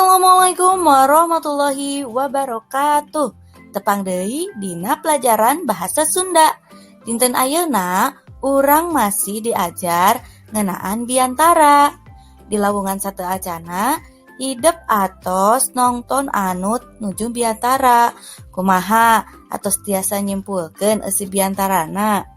Assalamualaikum warahmatullahi wabarakatuh. Tepang deui dina pelajaran bahasa Sunda. Dinten ayeuna urang masih diajar ngeunaan biantara. Di lawungan sateuacanna hidep atos nongton anu nuju biantara. Kumaha atos tiasa nyimpulkeun eusi biantarana?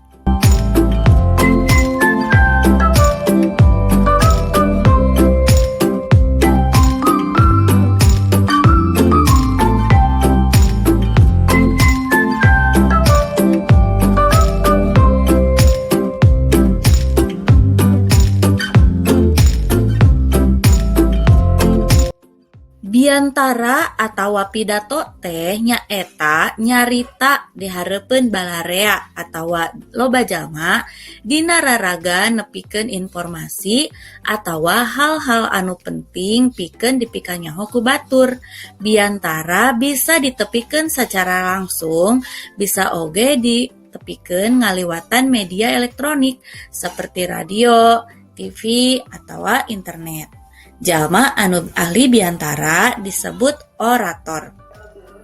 Biantara atawa pidato teh nyaeta nyarita di hareupeun balarea atawa loba jalma dina raraga nepikeun informasi atawa hal-hal anu penting pikeun dipikanyaho ku batur. Biantara bisa ditepikeun sacara langsung, bisa oge ditepikeun ngaliwatan media elektronik saperti radio, TV, atawa internet. Jalma anu ahli biantara disebut orator.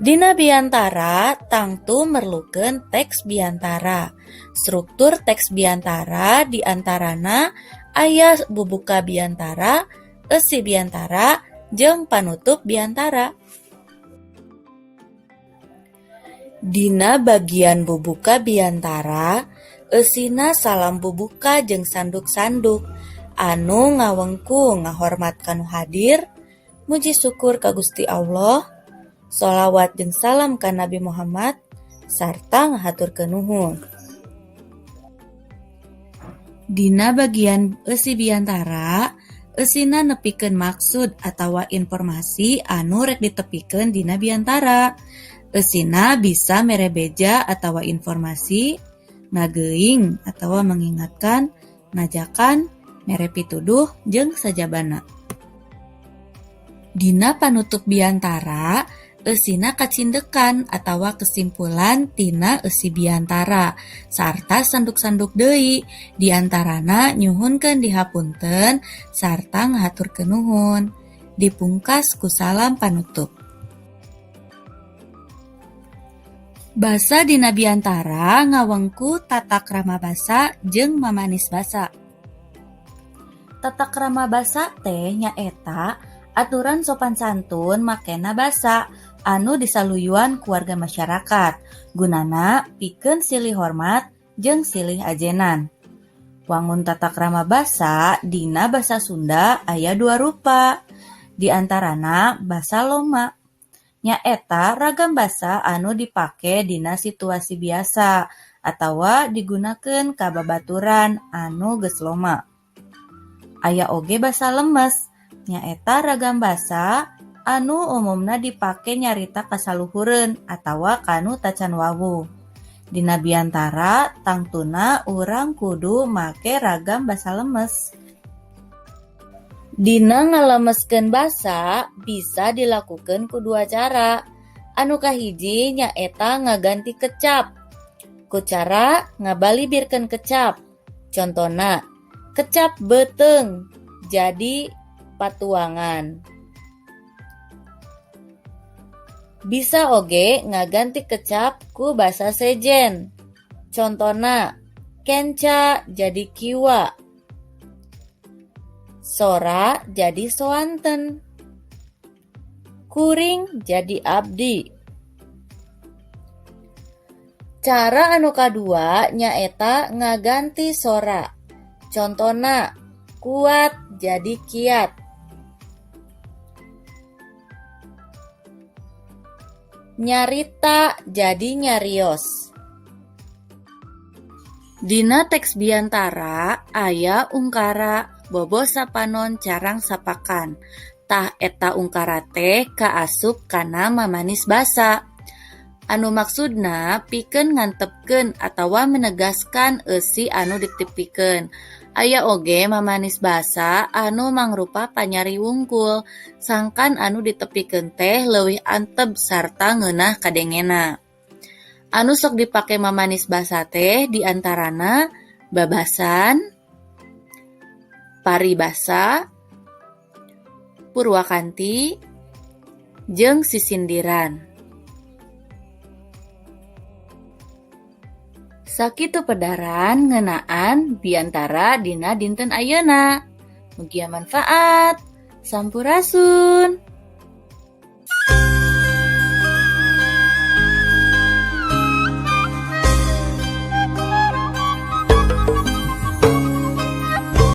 Dina biantara tangtu merlukeun teks biantara. Struktur teks biantara di antarana aya bubuka biantara, eusi biantara, jeung panutup biantara. Dina bagian bubuka biantara, eusina salam bubuka jeung sanduk-sanduk anu ngawengku ngahormat ka nu hadir, muji syukur ka Gusti Allah, sholawat jeung salam ka Nabi Muhammad, sarta ngahaturkeun nuhun. Dina bagian eusi biantara, eusina nepikeun maksud atawa informasi anu rek ditepikeun dina biantara. Eusina bisa mere beja atawa informasi, ngageuing atawa mengingatkan, ngajakan, mere pituduh jeung sajabana. Dina panutup biantara, eusina kacindekan atawa kesimpulan tina eusi biantara sarta sanduk-sanduk deui, di antarana nyuhunkeun dihapunten sarta ngahaturkeun nuhun. Dipungkas ku salam panutup. Basa dina biantara ngawengku tata krama basa jeung mamanis basa. Tata krama basa teh nyaeta aturan sopan santun makena basa anu disaluyuan ku warga masyarakat, gunana pikeun silih hormat jeung silih ajenan. Wangun tata krama basa dina basa Sunda aya dua rupa, di antarana basa loma, nyaeta ragam basa anu dipake dina situasi biasa atawa digunakeun ka babaturan anu geus loma. Aya oge basa lemes, nyaeta ragam basa anu umumna dipake nyarita kasaluhureun atawa kanu tacan wawuh. Dina biantara tangtuna urang kudu make ragam basa lemes. Dina ngalemeskeun basa bisa dilakukeun ku dua cara. Anu kahiji nyaeta ngaganti kecap. Ku cara ngabalibirkeun kecap. Contona, kecap beuteung jadi patuangan. Bisa oge ngaganti kecap ku basa sejen. Contona, kenca jadi kiwa. Sora jadi soanten. Kuring jadi abdi. Cara anu kadua nyaeta ngaganti sora. Contona, kuat jadi kiat. Nyarita jadi nyarios. Dina teks biantara aya ungkara bobo sapanon carang sapakan. Tah eta ungkara teh kaasup kana mamanis basa. Anu maksudna pikeun ngantepkeun atawa menegaskan eusi anu ditepikeun. Aya oge mamanis basa anu mangrupa panyari wungkul, sangkan anu ditepikeun teh leuwih anteb sarta ngeunah kadengena. Anu sok dipake mamanis basa teh di antarana babasan, paribasa, purwakanti, jeung sisindiran. Sakitu pedaran ngeunaan biantara dina dinten ayeuna. Mugia manfaat. Sampurasun.